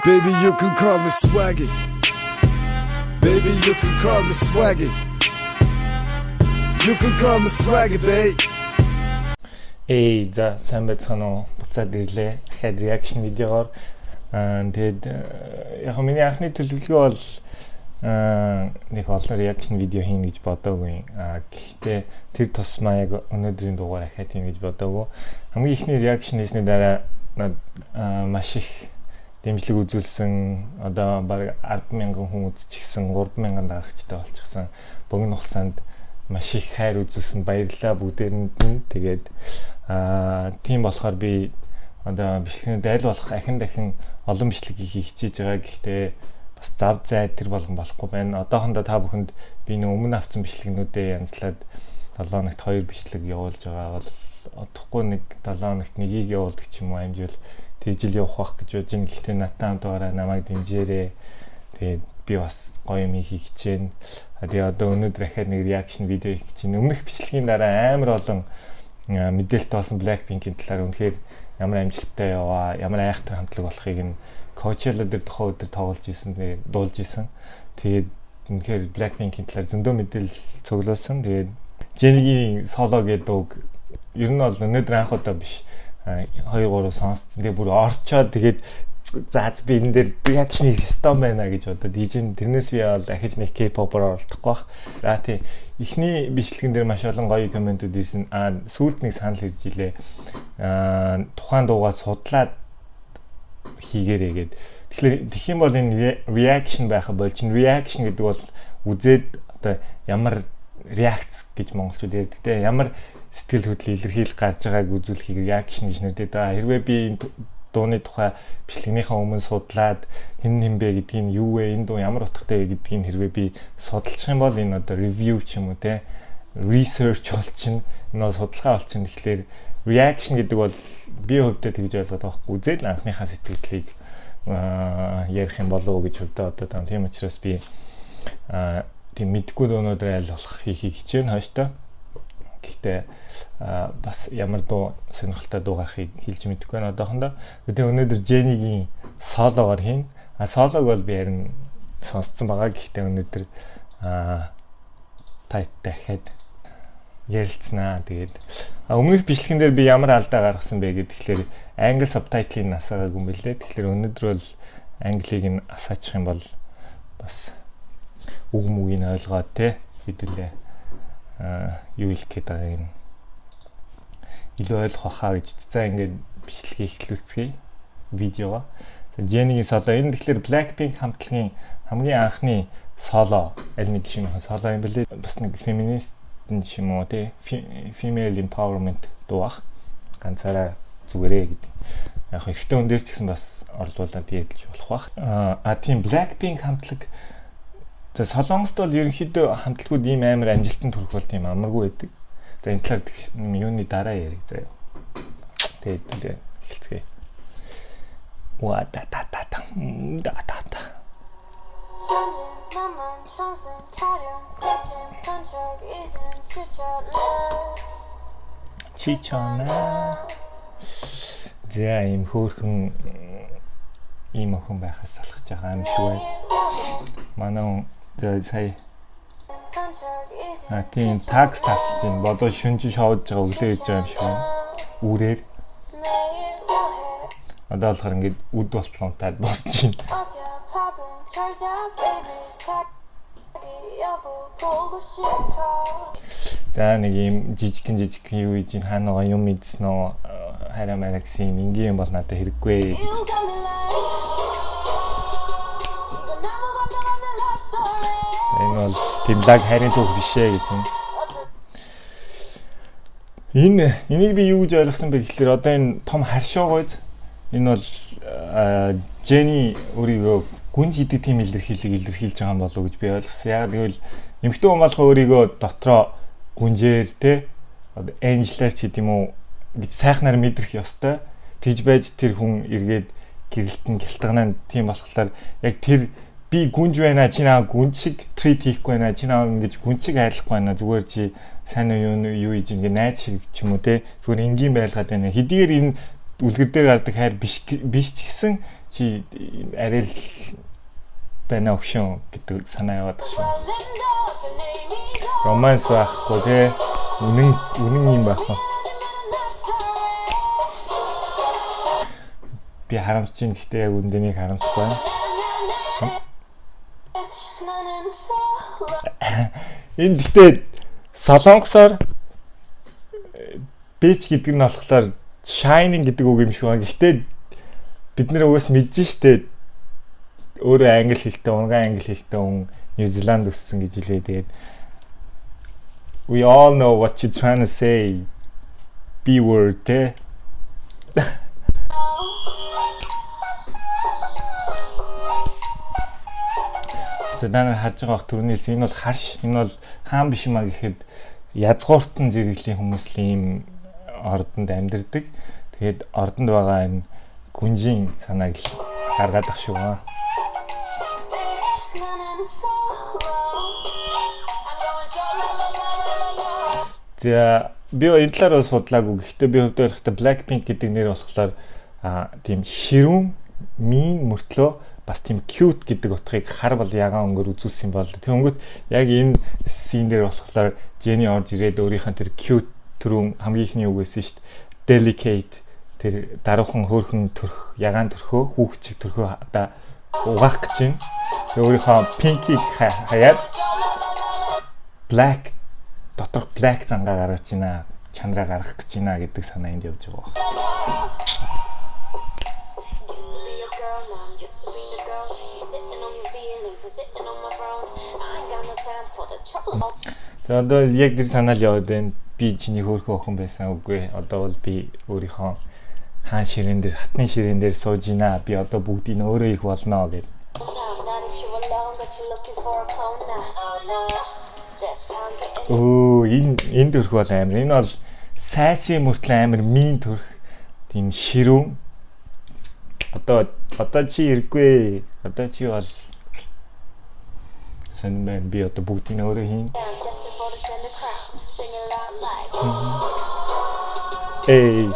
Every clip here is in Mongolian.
Baby, you can call me swaggy. Baby, you can call me swaggy. You can call me swaggy, babe. Эй, за, сайн байцгаана уу? Буцаад ирлээ. Дахиад reaction видеогоор. Тэгээд яг миний анхны төлөвлөгөө бол нэг олон reaction видео хийнэ гэж бодоогүй. Гэхдээ тэр тусмаа яг өнөөдрийн дугаар ахиад хийнэ гэж бодоогүй. Хамгийн эхний reaction хийсний дараа маш их дэмжлэг үзүүлсэн. Одоо бараг 10,000 хүн үзчихсэн, 3,000 дагагчтай болчихсон. Богино хугацаанд маш их хайр үзүүлсэн, баярлалаа бүгдээрэнд нь. Тэгээд тийм болохоор би одоо бичлэгнүүд аль болох ахин дахин олон бичлэг хийхийг хичээж байгаа. Гэхдээ бас зав зай тэр болгон болохгүй байна. Одоохондоо та бүхэнд би нэг өмнө авсан бичлэгнүүдээ янзлаад 7 хоногт 2 бичлэг явуулж байгаа бол удахгүй нэг 7 хоногт нэгийг явуулдаг ч юм уу, амжиул тэгжил явах байх гэж бодож байна. Гэхдээ надтай хамт байгаарай, намайг дэмжээрэй. Тэгээд би бас гоё юм хийхийг хичээнэ. Тэгээ одоо өнөөдөр ахиад нэг reaction видео хийх гэж байна. Өмнөх бичлэгийн дараа амар олон мэдээлэлт болсон Blackpink-ийн талаар, үнэхээр ямар амжилттай яваа, ямар айхтар хамтлаг болохыг нь Coachella дээр тухайн өдөр тоглож исэн, тэгээд дуулж исэн. Тэгээд үнэхээр Blackpink-ийн талаар зөндөө мэдээлэл цуглуулсан. Тэгээд Jennie-гийн Solo гэдэг дууг ер нь бол өнөөдөр анх удаа биш, 2 3 сонсцсон. Тэгээд бүр орчоод, тэгээд за, би энэ дээр reaction хийх ёстой байна гэж бодоод хийж. Тэрнээс би бол ахиж нэг K-pop-оор оролдохгүй бах. За тий, эхний бичлэгэн дээр маш олон гоё комментүүд ирсэн. Сүүлд нэг санал ирж илээ. Тухайн дуугаа судлаад хийгээрэй гэд. Тэгэхээр тэгэх юм бол энэ reaction байха болж чинь, reaction гэдэг бол үзээд одоо ямар реакц гэж монголчууд ярьдаг те, ямар сэтгэл хөдлөл илэрхийлэх гарч байгааг үзүүлэхийг reaction гэж нэрдэг байгаа. Хэрвээ би энэ дууны тухай бичлэгнийхээ өмнө судлаад, хэн хэн бэ гэдгийг нь, юу вэ, энэ дуу ямар утгатай вэ гэдгийг хэрвээ би судалчих юм бол энэ одоо review ч юм уу те, research болчихно, энэ бол судалгаа болчихно. Тэгэхээр reaction гэдэг бол би хувьдаа тэгж ойлгоод байгаа байхгүй, үзэл анхныхаа сэтгэлдлийг ярих юм болов уу гэж хувьдаа бодоод байгаа. Тийм учраас би тийм мэдгүй дуунуудаар аль болох хийхийг хичээнэ хойштоо. Гэхдээ бас ямар дуу сонирхолтой дуу гарахыг хэлж мэдэхгүй байна одоохондоо. Тэгээ өнөөдөр Jennie-гийн Solo-гоор хийн. Solo-г бол би харин сонсцсон байгаа. Гэхдээ өнөөдөр тайттай дахиад ярилцсанаа. Тэгээд өмнөх бичлэгэн дээр би ямар алдаа гаргасан бэ гэхээр англи subtitle-ыг асаагаагүй юм билээ. Тэгэхээр өнөөдөр бол англиг нь асаачих юм бол бас үг мүгийг ойлгоод те, хэдүүлээ юу хэлэх гээд байгааг нь илүү ойлгох байхаа гэж. За, ингээд бичлэгийг эхлүүлцгээе видеого. За, Jennie-гийн Solo, энэ тэгэхээр Blackpink хамтлагийн хамгийн анхны соло, аль нэг гишүүнийхэн соло юм бэлээ. Бас нэг феминист юм уу те, female empowerment дуу ах. Ганцаараа зүгээрээ гэдэг. Яг эрэгтэй хүн дээр ч гэсэн бас орлуулад ярьж болох бах. Тийм, Blackpink хамтлаг. За, Солонгост бол ерөнхийдөө хамтлагууд ийм амар амжилтанд хүрэх бол тийм амаргүй байдаг. За, энэ талаар юуны дараа яриг заяа. Тэгээд тэгээ эхэлцгээе. Ва та та та та да та та. 천진난만 청순 가련 새침 번쩍 이젠 지쳤나. Чичона. За, ийм хөөрхөн ийм охин байхаас залхаж байгаа юм шиг байна. Манай хүн за сая 번쩍 이젠 тийм такс тасалж байна. Бодоо шүнжин шоуж байгаа, өглөө хийж байгаа юм шиг байна. Үүрээр 매일 뭐해? Одоо болохоор ингээд үд болтол унтаад босч байна. 어디야, 밥은 잘자 baby, 자기 여보 보고 싶어. За, нэг ийм жижигхэн жижигхэн юу хийж хаана байгаа юм мэдсэн үү, хайраа маяг гэсэн юм энгийн юм бол надад хэрэггүй. You got me like 이건 아무 감정 없는 love story. Энэ бол тийм лаг хайрын түүх биш ээ гэж юм. 어쩌 Энийг би юу гэж ойлгосон бэ гэхлээр одоо энэ том харшоогойз энэ бол Jennie өөрийгөө гүнж гэдэг тийм илэрхийлэг илэрхийлж байгаа юм болов уу гэж би ойлгосон. Яг гэвэл эмэгтэй хүн болгоо өөрийгөө дотроо гүнжээр те, одоо angel-аар ч гэдэм үү гэж сайхнаар мэдрэх ёстой. Тэгж байж тэр хүн эргээд гэрэлтэн гялтганаа. Тийм болохоор яг тэр би гүнж байна, чи наа гүнж шиг treat хийхгүй байна, чи наа ингэж гүнж шиг хайрлахгүй байна, зүгээр чи сайн уу, юу юу хийж ингээ найз шиг ч юм уу те, зүгээр энгийн байлгаад байна. Хэдийгээр энэ үлгэр дээр гардаг хайр биш биш ч гэсэн Чи арай л байна өгшөн гэдэг санаа яваад байна. Романс байхгүй те. Үнэн үнэн юм байхгүй. Би харамсаж чинь гэхдээ яг үндэ нэг харамсахгүй байна. Энэ гэхдээ солонгосоор bitch гэдэг нь болохоор shining гэдэг үг юм шиг байна. Гэхдээ бид нэр угаас мэдж штэ өөрөө англи хэлтэй, унгаан англи хэлтэй хүн Нью Зеланд өссөн гэж хэлээ. Тэгээд we all know what you trying to say. B word те. Тэгээд наа харж байгаа бах түрүүнээс энэ бол харш, энэ бол хаан биш юм а гэхэд язгууртан зэрэглэлийн хүмүүс л ийм ордонд амьдардаг. Тэгээд ордонд байгаа энэ гүнжийн санааг л гаргаад ах шүү. За би энэ талаар судлаагүй. Гэхдээ би хувьдаа болохтой Blackpink гэдэг нэр болохоор тийм ширүүн mean мөртлөө бас тийм cute гэдэг утгыг хар бол ягаан өнгөөр үзүүлсэн бол тэгэнгүүт яг энэ scene дээр болохоор Jennie орж ирээд өөрийнх нь тэр cute түрүүн хамгийн ихний үг байсан шүү дээ. Delicate тэр даруухан хөөрхөн төрх ягаан төрхөө хүүхд чиг төрхөө одоо угаах гэж байна. Тэгээ өөрийнхөө pink-ийг хаяад black доторх black зангаа гаргаж байна. Чанараа гаргах гэж байна гэдэг санаа энд явж байгаа байна. За одоо яг тэр санаа л яваад байна. Би чиний хөөрхөн охин байсан үгүй. Одоо бол би өөрийнхөө хаан ширээн дээр, хатны ширээн дээр сууж гинэ. Би одоо бүгдийг нь өөрөө их болно гэд. Өө энэ төрх бол амар. Энэ бол sassy мөртлөө амар mean төрх. Тийм ширүүн. Одоо чи иргүй. Одоо чи бол сонин байна. Би одоо бүгдийг нь өөрөө хийн. Эй.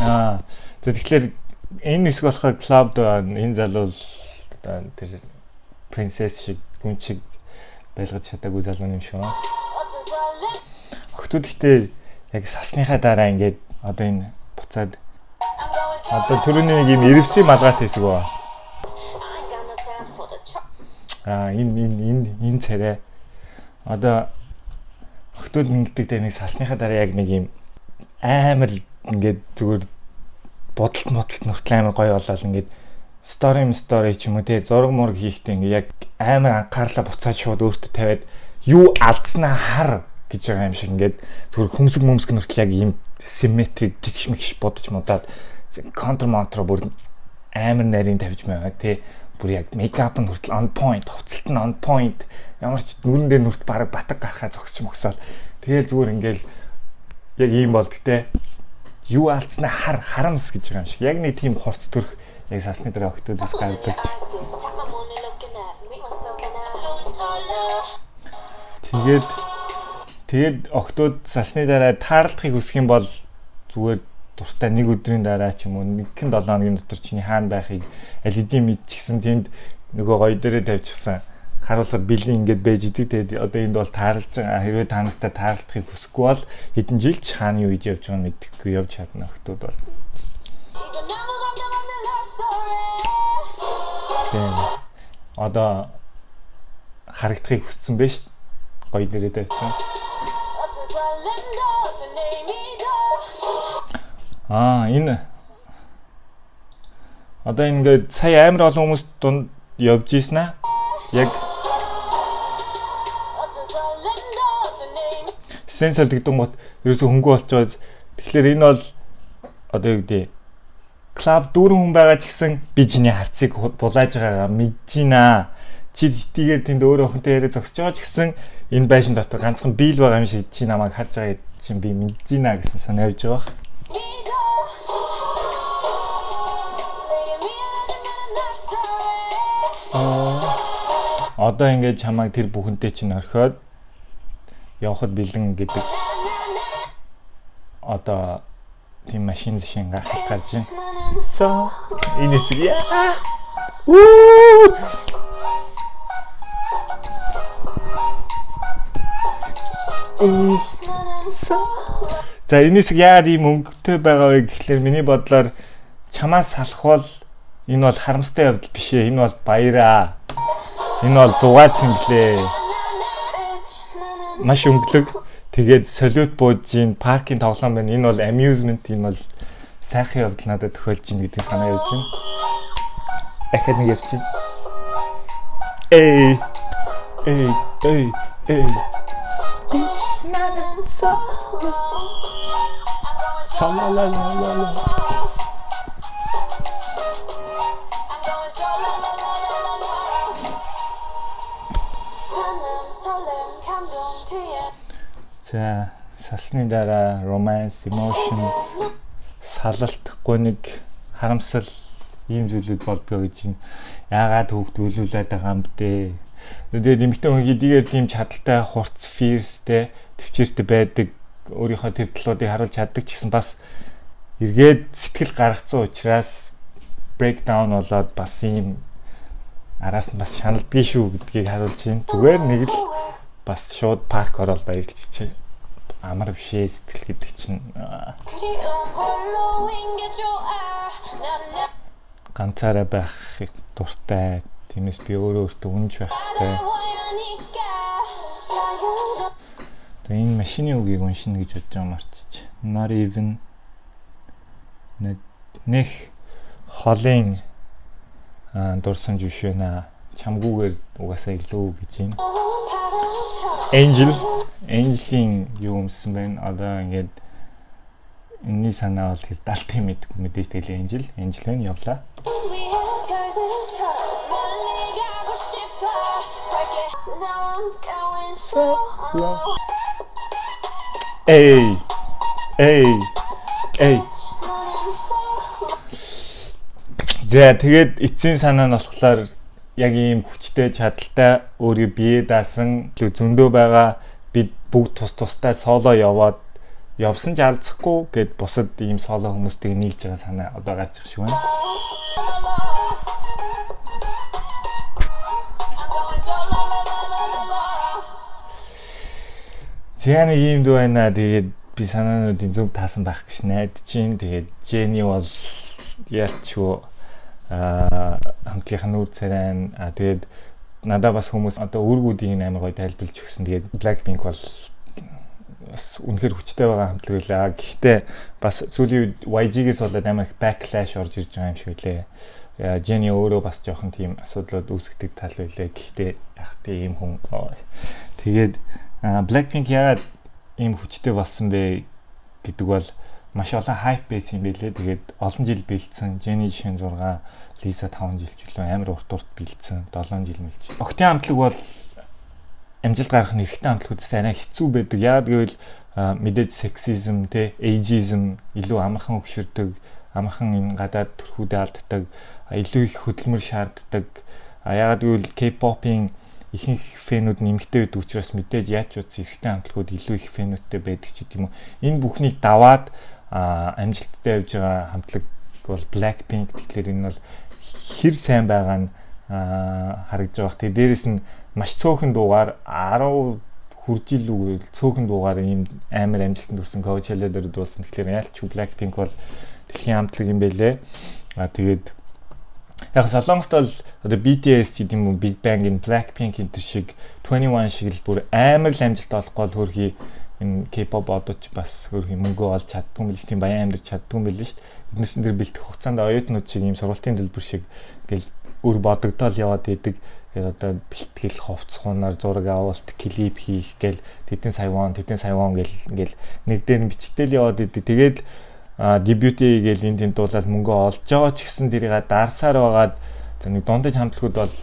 Аа. Тэгэхээр энэ хэсэг болохоор club энэ залуу тэр princess шиг гүн чиг байлгаж чадаагүй залуу юм шиг. Охтууд гэхдээ яг сасныхаа дараа ингээд одоо энэ буцаад одоо түрүүний нэг юм эрвсэн малгайт хэсэг ба. Аа энэ царай одоо охтууд ингэдэг дээ нэг сасныхаа дараа яг нэг юм амар ингээд зүгээр бодолт модалт нүртэл амар гоё болоод ингээд story ч юм уу те зураг мураг хийхдээ ингээд яг амар анхаарлаа буцаад шууд өөртөө тавиад юу алдснаа хар гэж байгаа юм шиг ингээд зүгээр хөмсөг мөмсг нүртэл яг ийм симметрик тэгш мэгш бодож модаад контр монтро бүр амар нарийн тавьж байгаа те бүр яг мейкап нь хүртэл on point, хувцалт нь on point, ямар ч нүрэн дээр нүрт бараг батг гарахаа зогсч мөксөөл тэгэл зүгээр ингээл яг ийм болдог те юу алдснаа хар харамс гэж байгаа юм шиг яг нэг тийм хурц төрх яг сасны дараа охтуудаас гардаг. Тэгээд охтууд сасны дараа таарлахыг хүсэх юм бол зүгээр дуртай нэг өдрийн дараа ч юм уу 1-7 хоногийн дотор чиний хаана байхыг аль хэдийн мэдчихсэн тэнд нөгөө гоё дээрээ тавьчихсан харуулахад бэлэн ингээд байж идэг. Тэгээд одоо энд бол таарлаж байгаа. Хэрвээ та нартай таарлахыг хүсэхгүй бол хэдэн жил ч хаана юу хийж явж байгааг мэдэхгүй явж чадна охтууд бол. Тийм. Одоо харагдахыг хүссэн байж гоё дээрээ тавьсан. Аа энэ одоо ингээд сая амар олон хүмүүс дунд явж ийсэн аа. Яг сенсор дэгдэн гот ерөөсө хөнгө болж байгаа. Тэгэхээр энэ бол одоо юу гэдэг клуб дөрвөн хүн байгаа ч гэсэн би чиний харцыг булааж байгаагаа мэдэж байна. Чи тэтгээр тэнд өөр охинтой яриа зогсож байгаа ч гэсэн энэ байшин дотор ганцхан би л байгаа юм шиг чи намайг харж байгааг чинь би мэдэж байна гэсэн санаа явж байгаа. Одоо ингээд чамайг тэр бүхэнтэй чинь орхиод явхад бэлэн гэдэг одоо Тийм машин зшин гахалт гарч байна. So энэ хэсэг яа. Уу! За энэ хэсэг яагаад ийм өнгөтэй байгаа вэ гэхлээр миний бодлоор чамаас салах бол энэ бол харамстай явдал биш ээ. Энэ бол баяраа. Энэ бол зугаа цэнгэлээ. Маш өнгөлөг. Тэгээд солиот бууж гин паркийн тоглоом байна. Энэ бол amusement, энэ бол сайхан явдал надад тохиолж гин гэдэг санаа явж байна. Дахиад нэг явчих. Эй. Эй, эй, эй. Са-ла-ла-ла-ла. За, салсны дараа romance, emotion, салалт, гуниг, харамсал ийм зүйлүүд болдгоо гэж юм. Яагаад хүүхдүүлүүлээд байгаа юм бэ? Тэгээд эмэгтэй хүн хэдийгээр тийм чадaltaй, хурц, fierce-тэй, төвчээртэй байдаг, өөрийнхөө тэр талуудыг харуулж чаддаг ч гэсэн бас эргээд сэтгэл гаргацсан учраас breakdown болоод бас ийм араас нь бас шаналдгийг шүү гэдгийг харуулж байна. Зүгээр нэг л бас шууд парк ороод баярлчихъя. Амар биш ээ сэтгэл гэдэг чинь. Ганцаараа байх дуртай. Тиймээс би өөрөө өөртөө үнж байх хэрэгтэй. Тэгээ энэ машины үгийг уншина гэж бодож байгаа мартчих. Not even нэх холын дурсамж биш байна. Чамгүйгээр угаасаа илүү гэж юм. Angel, Angel-ийн юу өмсөн бэ? Одоо ингээд энэний санаа бол тэр далтын мэдгүй мэдээж тэгэл Angel, Angel байна явлаа. Эй. Эй. Эй. За тэгээд эцсийн санаа нь болохоор яг ийм хүчтэй, чадaltaй, өөрийгөө бие даасан, зөндөө байгаа бид бүгд тус тустай соло яваад явсан ч алзахгүй гэд бусад ийм соло хүмүүстэйг нийлж байгаа санаа одоо гарч ирэх шиг байна. За нэг ийм дүү байна. Тэгээд би санаануудын зөв таасан байх гэж найдаж чинь. Тэгээд Jennie бол ялчгүй хамтлагийн нүүр царайн. Тэгээд надаа бас хүмүүс одоо үүргүүдийг амар гоё тайлбарлаж өгсөн. Тэгээд Blackpink бол бас үнэхээр хүчтэй байгаа хамтлаг байлаа. Гэхдээ бас сүүлийн үед YG-гээс болоод амар их backlash орж ирж байгаа юм шиг үлээ. Jennie өөрөө бас жоохон тийм асуудлууд үүсгдэг тал байлаа. Гэхдээ яг тийм хүн. Тэгээд Blackpink яагаад ийм хүчтэй болсон бэ гэдэг бол маш олон хайп байсан юм байлээ. Тэгээд олон жил бэлдсэн. Jennie жишээ нь 6, Lisa 5 жил ч үлээ амар урт урт бэлдсэн. 7 жил мэлж. Охтын хамтлаг бол амжилт гаргах нь эрэгтэй хамтлагуудаас арай хэцүү байдаг. Яагаад гэвэл мэдээж сексизм, тэ, эйжизм илүү амархан өгшөрдөг, амархан энэ гадаад төрхүүдээ алддаг, илүү их хөдөлмөр шаарддаг. Яагаад гэвэл K-pop-ийн ихэнх фэнүүд нь эмэгтэй байдаг учраас мэдээж яаж ч утас эрэгтэй хамтлагууд илүү их фэнүүдтэй байдаг ч гэдэм үү. Энэ бүхнийг даваад амжилттай явж байгаа хамтлаг бол Blackpink. Тэгэхээр энэ бол хэр сайн байгаа нь харагдж байгаа. Тэгээ дээрэс нь маш цөөхөн дуугаар 10 хүрж илүү цөөхөн дуугаар ийм амар амжилтанд хүрсэн Coachella дээр дуулсан. Тэгэхээр ялч Blackpink бол дэлхийн хамтлаг юм байлээ. Тэгээд яг Солонгост бол одоо BTS гэдэг юм уу, Big Bang-ийн Blackpink энэ төр шиг 21 шиг л бүр амар л амжилт олохгүй бол хөрхий энэ K-pop одооч бас хөрхий мөнгө олж чаддгүй юм билээ, тийм баян амьдарч чаддгүй юм билээ шүү дээ. Эднэр чинь тэр бэлтгэх хугацаанд оюутнууд шиг ийм сургалтын төлбөр шиг ингээл өр бодогдоол яваад идэг. Тэгээд одоо бэлтгэл хувцс хунаар зураг авалт, клип хийх гээл тэдэн сая вон, тэдэн сая вон гэл ингээл нэг дээр нь бичигдээл яваад идэг. Тэгээд дебют хийгээл энэ тэнд дуулаад мөнгө олж байгаа ч гэсэн тэрийг дарсаар байгаад за нэг дундаж хамтлагууд бол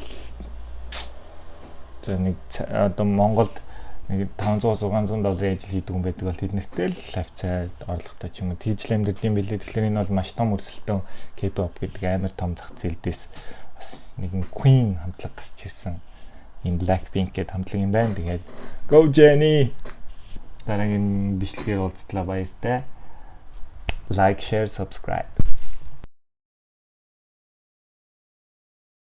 за нэг одоо Монголд нэг 500 600 долларын ажил хийдэг хүн байдаг бол тэд нартэй л хавцаа орлоготой ч юм уу тийж л амьдрал юм билээ. Тэгэхээр энэ бол маш том өрсөлдөөн K-pop гэдэг амар том зах зээлдээс бас нэгэн Queen хамтлаг гарч ирсэн. Ийм Blackpink гэдэг хамтлаг юм байна. Тэгээд Go Jennie! Дараагийн бичлэгээр уулзтлаа, баяртай. Like, share, subscribe.